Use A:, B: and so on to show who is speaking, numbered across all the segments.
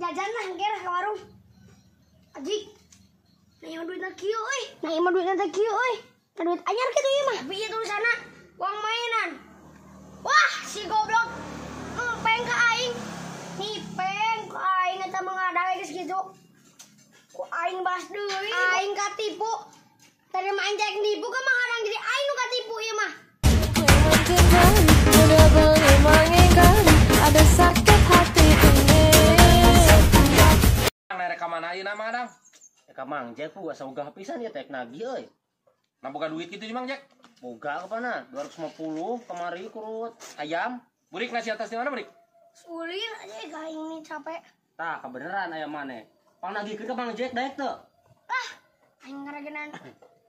A: Jajan lah engke ke warung. Ajik. Nah ieu duitna kieu euy. Nah ieu mah duitna teh kieu euy. Nah duit anyar kitu ieu mah. Tapi ieu tulisanna uang mainan. Wah, si goblok. Peng ka aing. Nipeng ku aing eta mah geus kitu. Ku aing bahas deui. Aing katipu. Tadi mah aing cek nipu ka mah hadang jadi aing nu katipu ieu mah.
B: Udah beli mengingkari, ada sakit hati ini.
C: Rek ka mana ayeuna mah Dang?
D: Ka Mang Jack ku asa ogah pisan ya tek nagih euy.
C: Nah boga duit kitu Mang Jack?
D: Boga apana? 250 kamari kurut ayam.
C: Burik nasi atas di mana burik?
A: Sulit aja aing ini capek.
D: Tah kebeneran ayam maneh. Pangnagihkeun ka Mang Jack daek teu?
A: Ah, aing ngaragenan.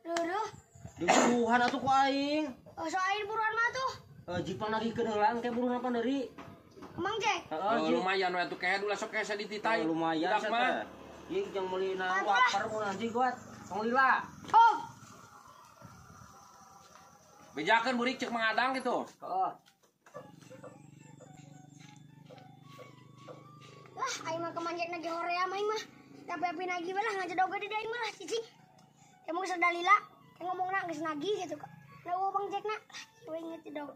A: Leureut.
D: Diburuhan atuh ku aing.
A: Oh, so aing buruan mah tuh.
D: Jik pangnagihkeun heula engke buruan apa deui?
A: Mang Jack.
D: Heeh,
C: lumayan we atuh kehe ulah sok kehe dititai.
D: Lumayan mah. Ieu jeung meuli na waper mun anjing kuat. Tong lila.
A: Oh.
C: Bejakeun burik cek Mang Adang gitu.
D: Heeh.
A: Lah, aing mah ka Mang Jack nagih horea mah aing mah. Tapi-api nagih bae lah ngajedog gede aing mah lah cicing. Emang geus dalila, ngomongna geus nagih gitu kok. Nah, eueuh Mang Jack na. Lah, ieu inget dong.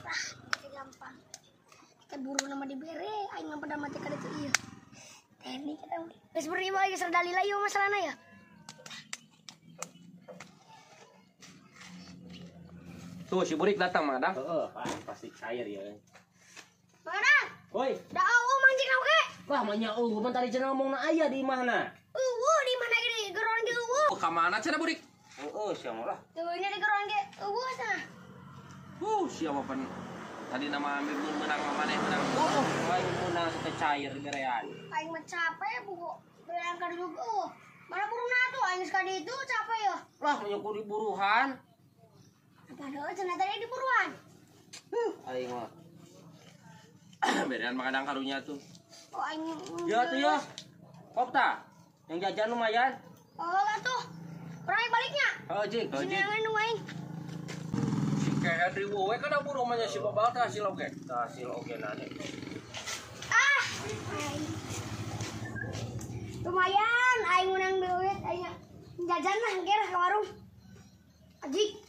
A: Lah, itu gampang. Kita buru nama dibere, aing mah pada mati kada tuh ieu. Teknik kita geus beri mah geus dalila ieu masalahna ya.
C: Tuh si Burik datang Mang Adang.
D: Heeh, pasti cair ya.
A: Mang Adang.
D: Woi.
A: Da eueuh Mang Jack oge.
D: Wah, mah nya eueuh mun tadi cenah ngomongna aya di imahna.
A: Eueuh di mana ge di geroan ge eueuh.
C: Oh, ka mana cenah Burik?
D: Heeh, sia mah lah.
A: Tuh nya di geroan ge eueuh cenah.
C: Sia mah pan tadi nama ambil menang maneh menang.
D: Oh, aing menang teh cair gerean.
A: Aing mah capek buku. Berean ka dulu eueuh. Mana burungna tuh aing geus ka ditu capek ya.
D: Lah, nya ku diburuhan.
A: Padahal cenah tadi di buruan.
D: Aing mah.
C: Berean Mang Adang karunya tuh.
A: Oh, aing.
D: Ya tuh ya. Kopta. Yang jajan lumayan.
A: Oh, atuh. Urang baliknya.
D: Heeh, Jik.
A: Sini nu aing.
C: Si kehed riweuh we kana buru mah nya si babal teh hasil oge.
D: Tah hasil oge na deh.
A: Ah. Aing. Lumayan aing menang duit aing jajan lah engke ke warung. Ajik.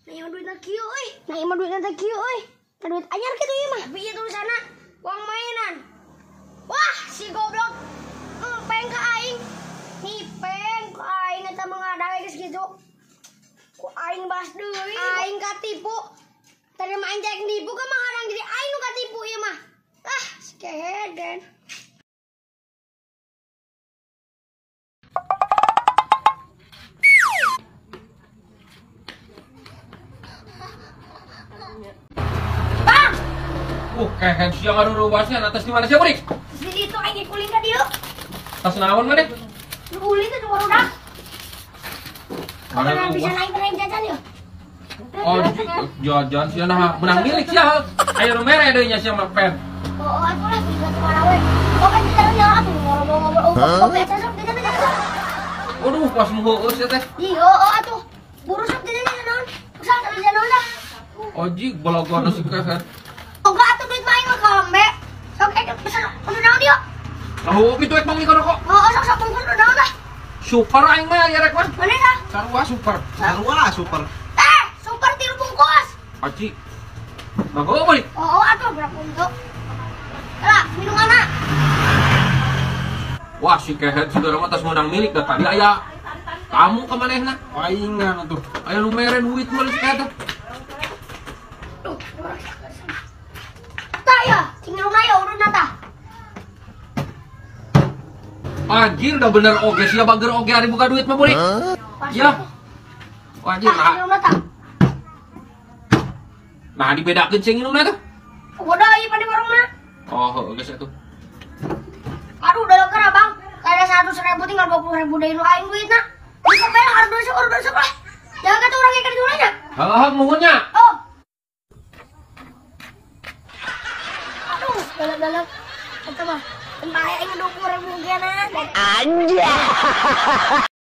A: Nah, ieu duitna kieu euy. Nah, ieu mah duitna teh kieu euy. Nah, duit anyar kitu ieu mah. Tapi ieu tulisanna uang mainan. Wah, si goblok. Peng ka aing. Nipeng ku aing eta mah ngadang geus kitu. Ku aing bahas deui. Aing katipu. Tadi mah aing cek nipu ka mah hadang jadi aing nu katipu ieu mah. Ah, si kehed den. Bang.
C: Kehed sia ngaruruwasnya atas di mana sia Burik?
A: Di ditu aing kuling ka dieu.
C: Tas naon maneh?
A: Nu ulin teh barudak. Mana bisa naik naik jajan ya?
C: Oh, jajan sia nah menang milik sia. Ayo nu mere deui nya sia mah pen.
A: Oh, atuh lah bisa kemana we. Oh, kan kita nya atuh ngobrol-ngobrol. Oh, jajan sok jajan jajan.
C: Waduh, pas nu heueuh sia teh.
A: Iya, oh atuh. Buru sok jajan naon? Usah jajan naon dah.
C: Ojik balagana si kehed.
A: Enggak atuh duit mah aing mah kalembe. Sok pesan kudu naon ieu?
C: Tahu kitu ek mang rokok.
A: Oh, sok sok bungkus naon dah.
C: Super aing mah ya rek mah.
A: Mana dah?
C: Sarua super.
E: Sarua super.
A: Super tilu bungkus.
C: Aji. Mangga balik.
A: Oh, atuh berapa untuk? Lah, minumanna.
C: Wah, si kehed sudah mah tas menang milik dah tadi aya tamu ka manehna.
E: Paingan atuh.
C: Aya nu mere duit mah si kehed.
A: Duh, tah ya, cing minumna ya urutna tah.
C: Anjir, udah bener oge sia bager oge hari buka duit mah burik. Ya. Anjir, nah. Nah, dibedakeun sing minumna tuh.
A: Bodoh ieu pada warungna.
C: Oh, heuh geus atuh.
A: Aduh, udah leker abang. Kada 100.000 tinggal 20.000 deui nu aing duitna. Bisa bae lah harus dosa lah. Jangan kata urang ge ka nya.
C: Heeh, nuhun nya.
A: Oh. Aduh, galak-galak. Eta mah, bae aing 20.000 geuna.
D: Anjay.